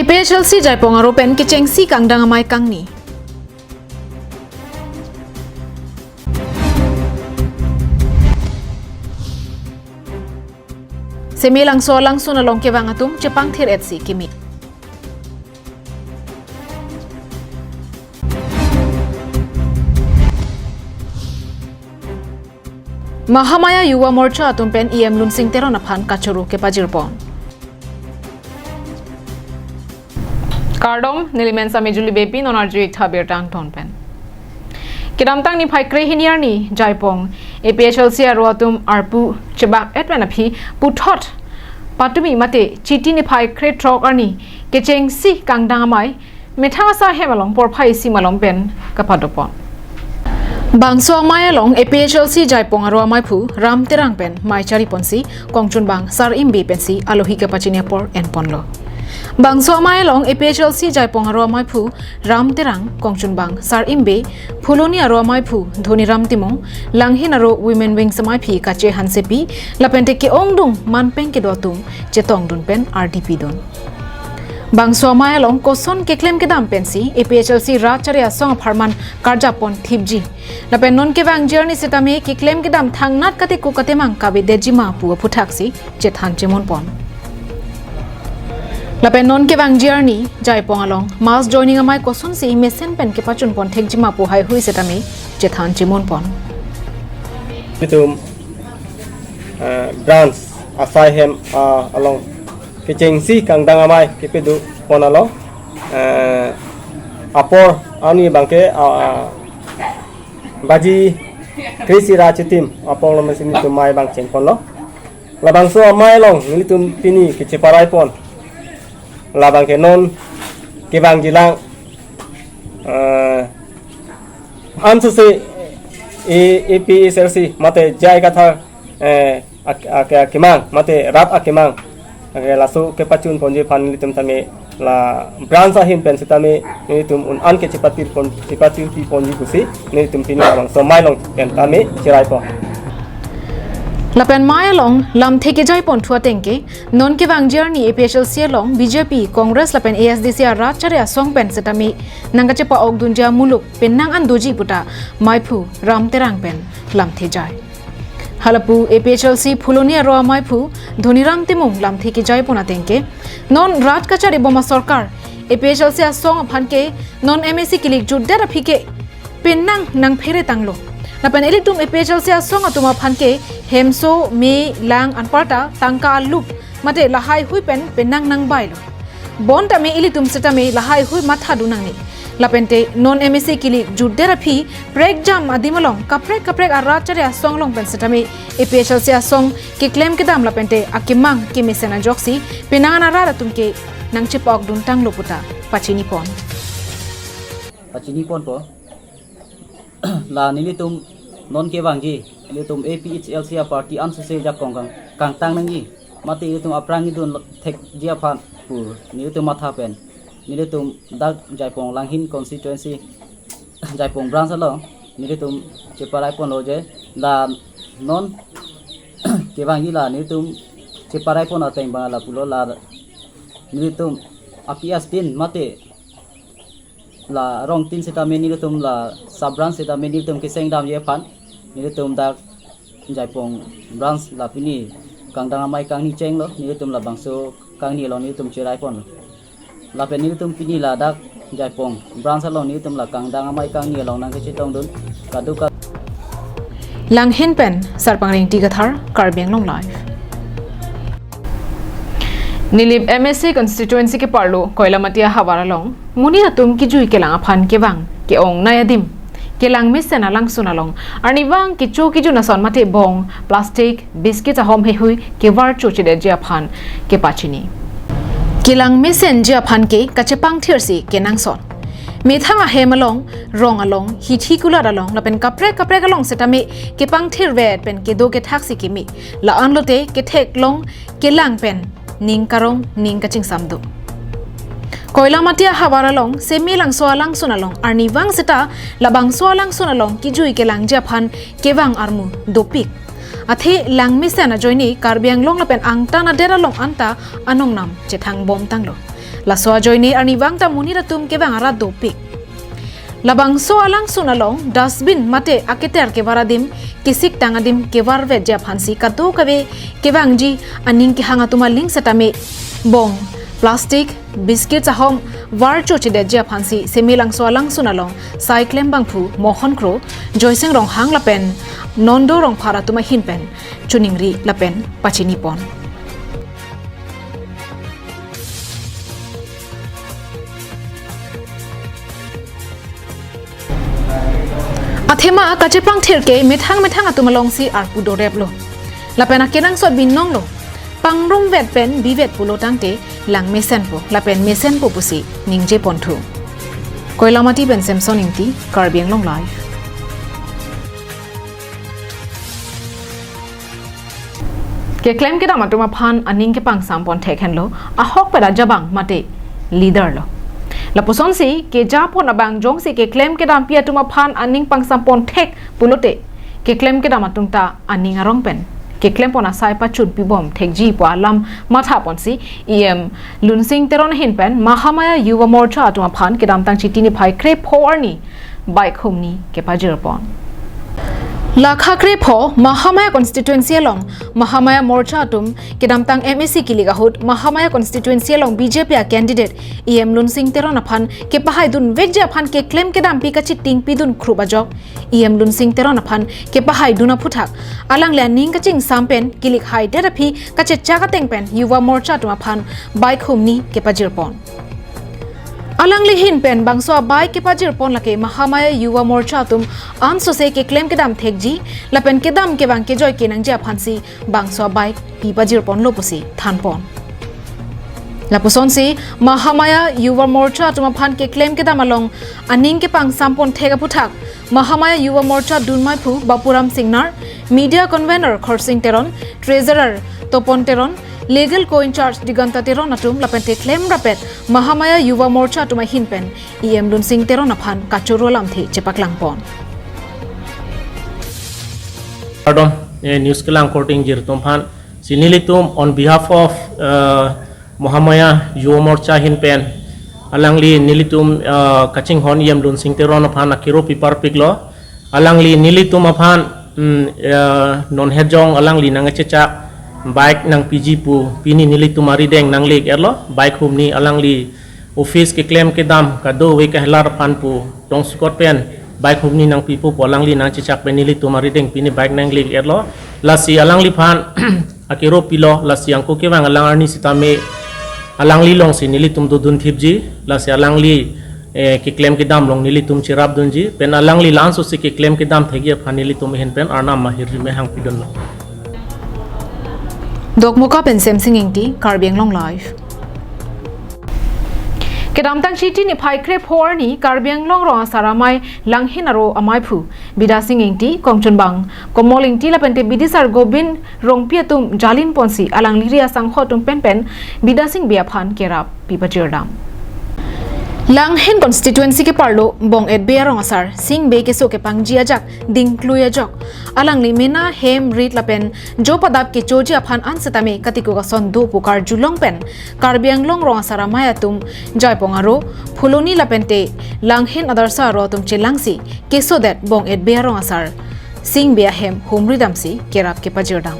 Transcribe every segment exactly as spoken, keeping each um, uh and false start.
A P H L C Jaipong aro pen kechengsi kangdang amei kangni. Seme Langso alangsun along kevang atum chepangthir-etsi kimi. Mahamaya Yuva Morcha atum pen E M Lunsing Teron aphan kachoro kepajirpon. Kardom, neli men Samejuli Beypi, non arju-ik tha birta angton pen. Kedamtang niphai krehini arni Jaipong A P H L C aro atum arpu chebak-et pen aphi puthot patumi mate Chiti niphai krethrok arni kechengsi kangdang amei methang asai hem along porphai isi malom pen kapadopon. Bangso amei along A P H L C Jaipong aro ameiphu Ram Terang pen mei chariponsi kongchunbang Sar Imbe pensi alohi kepachini apor enponlo. Bangso amei along A P H L C Jaipong aro ameiphu Ram Terang, kongchunbang Sar Imbe, Phuloni aro ameiphu Dhoniram Timung, Langhin aro Women Wings ameiphi Kache Hansepi, lapente ke-ongdung manpeng kedo atum chetongdun pen ardi pidun. Bangso amei along koson keklem kedam pensi A P H L C rat chari asong apharman karjapon thipji. Lapen non kevangji arni setame keklem kedam thangnat kateko katemang kavedetji ma pu aphuthaksi chethan chemunpon. Lapen non kevangji arni Jaipong along mass joining amei kosonsi mesen pen kepachunpon thekji ma pu haihui setame chethan chemunpon. Itum, eh, branch asai hem, ah, along kechengsi kangdang amei kepedopon along, eh, apor arni abangke, ah, baji kre-isi ra chitim apor lo mesin itum mei abang chengponlo. Labangso amei along nelitum pini kecheparaipon. Labangke non kevangjilang, eh, ansose A-, A P H L C mate J I Kathar, eh, ak-, ak-, akemang mate rat akemang. Ake laso kepachunponji aphan nelitum tame la branch ahin pen setame nelitum un-an ke chepatirpon, chepatirpiponji pusi nelitum pini labangso amei along pen tame cheraipon. Lapen mei along lamthe kejaiponthu ateng ke non kevangji arni A P H L C along B J P, Congress lapen A S D C arat chari asong pen setame nangkachepa-okdunji amuluk penang an doji puta meiphu Ram Terang pen lamthe jai. Halapu A P H L C Phuloni aro ameiphu Dhoniram Timung lamthe kejaipon ateng ke, non rat kachari bom asorkar A P H L C asong aphan ke non M A C kilik jutdet aphi ke penang nangphere tanglo. Lapen ilitum A P H L C asong atum aphan ke hemso, me, lang anparta tangka alup mate lahaihui pen penang nangbailo. Bonta me ilitum setame lahaihui mathadun nangne. Lapente non M A C kilik jutdet aphi prekjam adim along kaprek kaprek arat chari asong along pen setame A P H L C asong keklem kedam lapente akemang kemesen ajoksi penang an arat atum ke nangchepa-okdun tanglo puta pachinipon. Pachiniponpo. La nelitum non kevangji, nelitum A P H L C aparty ansose jakong kang, kangtang nangji. Mate nelitum aphrang idun thekji aphan pu nelitum matha pen nelitum dak Jaipong Langhin constituency, Jaipong branch along nelitum cheparaiponlo je la non kevangji la nelitum cheparaipon ateng abang lapulo la nelitum A P S tin mate la rong tin setame nelitum la sub branch setame nelitum keseng damji aphan nelitum dak Jaipong branch la pini kangdang amei kangni chenglo, nelitum labangso kangni along nelitum cheraiponlo. Lapen nelitum pini ladak Jaipong branch along nelitum la kangdang amei kangni along nangkechetongdun kadokave. Langhin pen Sarpang Rengti Kathar, Karbi Anglong Live. Nilip M A C constituency keparlo Koilamati ahavar along monit atum kejui kelang aphan kevang ke-ongnei adim kelang mesen alangsun along arnivang kecho kejun ason mate bong, plastic, biscuit ahom heihui kevar chochedetji aphan kepachini. Kelang mesenji aphan ke kachepangthirsi kenangsot. Methang ahem along, rong along, hithi kulat along lapen kaprek kaprek along setame kepangthirvet pen kedo kethaksi kimi. La-an lote ketheklong kelang pen ning karong ning kachingsam do. Koilamati ahavar along, Seme Langso alangsun along arnivang seta labangso alangsun along kejui kelangji aphan kevang armu dopik. Athe lang mesen ajoine Karbi Anglong lapen angtan adet along anta anongnam chethangbomtanglo. Laso ajoine arnivang ta monit atum kevang arat dopik. Labangso alangsun along dustbin mate aketer kevar adim, kesiktang adim kevarvetji aphansi kadokave kevangji aning kehang atum aling setame bong, plastic, biscuit ahom var chochedetji aphansi Semelangso alangsun along sai klembangphu Mohon Kro, Joysing Ronghang lapen Nondo Rongphar atum ahin pen choningri lapen pachinipon. Athema kachepangthir ke methang methang atum alongsi arpu doreplo. Lapen akenangsot binonglo. Pangrumvet pen bivet pulo tangte lang mesenpo, lapen mesenpo pusi ningjeponthu. Koilamati pen Samson Ingti, Karbi Anglong Live. Keklem kedam atum aphan aning kepangsampon thek henlo, ahokpet ajabang mate leader lo. Lapusonsi kejapon abang jongsi keklem kedampi atum aphan aning pangsampon thek pulote, keklem kedam atum ta aning arong pen keklempon asai pachunpibom thekji pu alam mathaponsi E M Lunsing Teron ahin pen Mahamaya Yuva Morcha atum aphan kedamtang Chiti niphai krepho arni bike humni kepajirpon. Lakha krepho Mahamaya constituency along Mahamaya Morcha atum kedamtang M A C kilik ahut Mahamaya constituency along B J P a candidate E M Lunsing Teron aphan kepahaidunvekji aphan keklem kedampi kachitingpidun khrup ajok E M Lunsing Teron aphan kepahaidun aphuthak alangli aning kachingsam pen kilik haidet aphi kachechak ateng pen Yuva Morcha atum aphan bike humni kepajirpon. Alangli ahin pen bangso a-bike kepajirpon lake Mahamaya Yuva Morcha atum ansose keklem kedam thekji lapen kedam kevang kejoi kenangji aphansi bangso a-bike pipajirponlo pusi thanpon. Lapusonsi Mahamaya Yuva Morcha atum aphan keklem kedam along aning kepangsampon thek aphuthak Mahamaya Yuva Morcha dunmaiphu Bapuram Singnar, Media Convener Khorsing Teron, Treasurer Topon Teron, Legal Co-in-charge Diganta Teron atum lapente klemrapet Mahamaya Yuva Morcha atum ahin pen E M Lunsing Teron aphan kachoro lamthe chepaklangpon. Kardom, eh, news kelang korte ingjir atum aphan. Si nelitum on behalf of, eh, Mahamaya Yuva Morcha ahin pen alangli nelitum, eh, kachinghon E M Lunsing Teron aphan akero piparpiklo. Alangli nelitum aphan, mm, eh, non hejong alangli nangkachechak bike nangpiji pu pini nelitum arideng nangle-etlo, bike humni alangli office keklem kedam kadokave kahelar aphan pu tongsekot pen bike humni nangpipo pu alangli nangchechak pen nelitum arideng pini bike nangle-etlo. Lasi alangliphan akero pilo, lasi angko kevang alang arni sitame alangli alongsi nelitum dodun thipji, lasi alangli, eh, keklem kedam along nelitum cherapdunji, pen alangli la-ansosi keklem kedam thekji aphan nelitum ahin pen Arnam ahirjume hangpidunlo. Dokmoka pen Semsing Ingti, Karbi Anglong Live. Kedamtang Chiti niphai krepho arni Karbi Anglong Rong Asar Amei Langhin aro amaiphu Bidasing Ingti, Kongchunbang Komol Ingti lapente bidisar Gobin Rongpi atum jalinponsi alangli ri asangho atum penpen Bidasing Bey aphan kerap pipajirdam. Langhin constituency keparlo Bong-et Bey arong asar Sing Bey keso kepangji ajak dingklui ajok alangli mena hem rit lapen jo padap kechoji aphan an setame katiko kason do pu karjulong pen Karbi Anglong Rong Asar Amei atum Jaipong aro, Phuloni lapente Langhin Adarsha aro atum chelangsi kesodet Bong-et Bey arong asar Sing Bey ahem humridamsi kerap kepajirdam.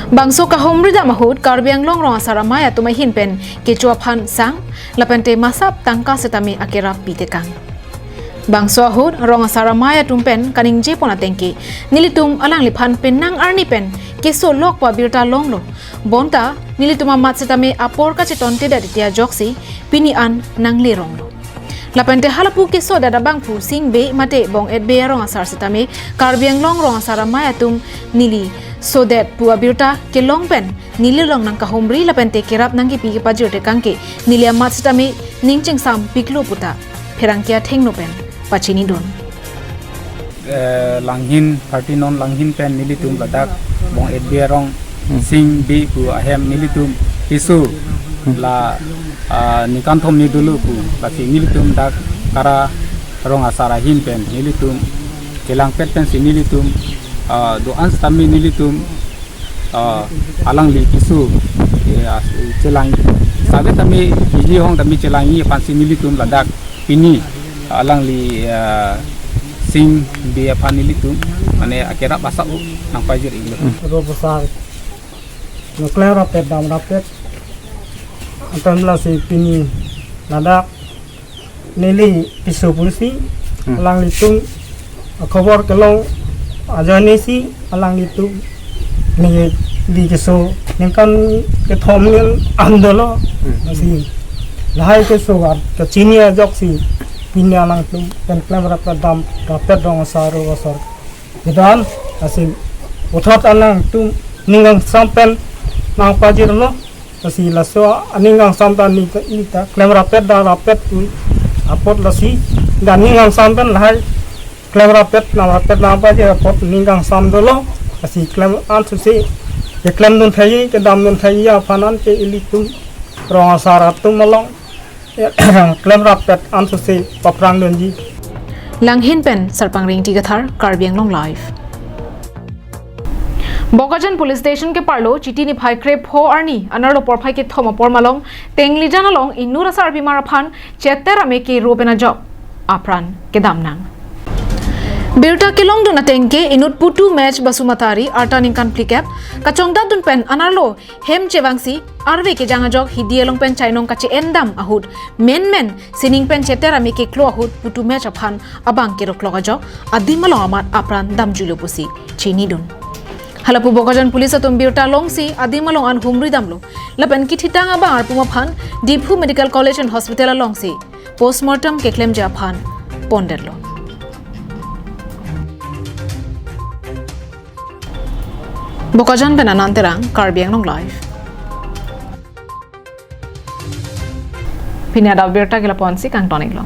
Bangso kahumridam ahut Karbi Anglong Rong Asar Amei atum ahin pen kecho aphan sang lapente masap tangka setame akerap pitekang. Bangso ahut Rong Asar Amei atum pen kaningjepon atengke nelitum alangliphan penang arni pen keso lok pu abirta longlo. Bonta nelitum amat setame apor kachetontedet eti ajoksi pini an nangleronglo. Lapente halapu kesodet abangphu Sing Bey mate Bong-et Bey arong asar setame Karbi Anglong Rong Asar Amei atum neli sodet pu abirta kelong pen neli along nangkahumri lapente kerap nangkepi kepajirtekang ke neli amat setame ning chingsampiklo puta pherangke athengno pen pachinidun. Eh, Langhin, party non Langhin pen nelitum ladak Bong-et Bey arong Hmm. Sing Bey pu ahem nelitum keso Hmm. la, ah, ningkan thom ni dolo pu lasi nelitum dak Kara Rong Asar ahin pen nelitum kelangpet pensi nelitum, ah, do-an setame nelitum, ah, alangli keso Ya, chelang. Save tame biji hong tame chelang-i aphansi nelitum ladak pini alangli, ah, sing be aphan nelitum mane akerap asap nangpajir-ilo. Ro pasar. Nangklem rapet dam rapet. Antam lasi pini ladak neli piso pusi, hmm, alanglitum akhobor kelong ajoine si alanglitum neli keso ningkan kethom nel an dolo. Hmm. Si lahai keso ar kachini ajoksi pini alangtum pen klem rapet dam rapet rong asar ro asar kedo-an, lasi puthot alangtum ning kangsam pen nangpajirlo. Lasi laso aning kangsam ta neli ta, neli ta klem rapet dam rapet apot lasi, dan ning kangsam pen lahai klem rapet dam rapet nangpajir apot ning kangsam dolo. Lasi klem ansose keklemdun thai, kedamdun thai aphan an ke ilitum rong asar atum along klem rapet ansose paprangdunji. Langhin pen Sarpang Ringti Kathar, Karbi Anglong Live. Bokajan Police Station keparlo Chiti niphai krepho arni anerlo porphai kethom apor malom Tenglijan along inut asarbimar aphan cheter ameke ro pen ajok apran kedam nang. Birta kelongdun ateng ke inut Putu Mech Basumatary, arta ningkan phlikep, kachongdatdun pen anerlo hem chevangsi arve kejang ajok hidi along pen chainong kache-endam ahut menmen sining pen cheter ameke klo ahut Putu Mech aphan abang keroklok ajok adim along amat apran damjuilo pusi chinidun. Halapu Bokajan Police atum birta longsi adim along an humri damlo. Lapen kithitang abang arpum aphan Diphu Medical College and Hospital alongsi postmortem keklemji aphan pondetlo. Bokajan pen Anand Terang, Karbi Anglong Live. Pini adap birta ke lapu-ansi kangton-iklo.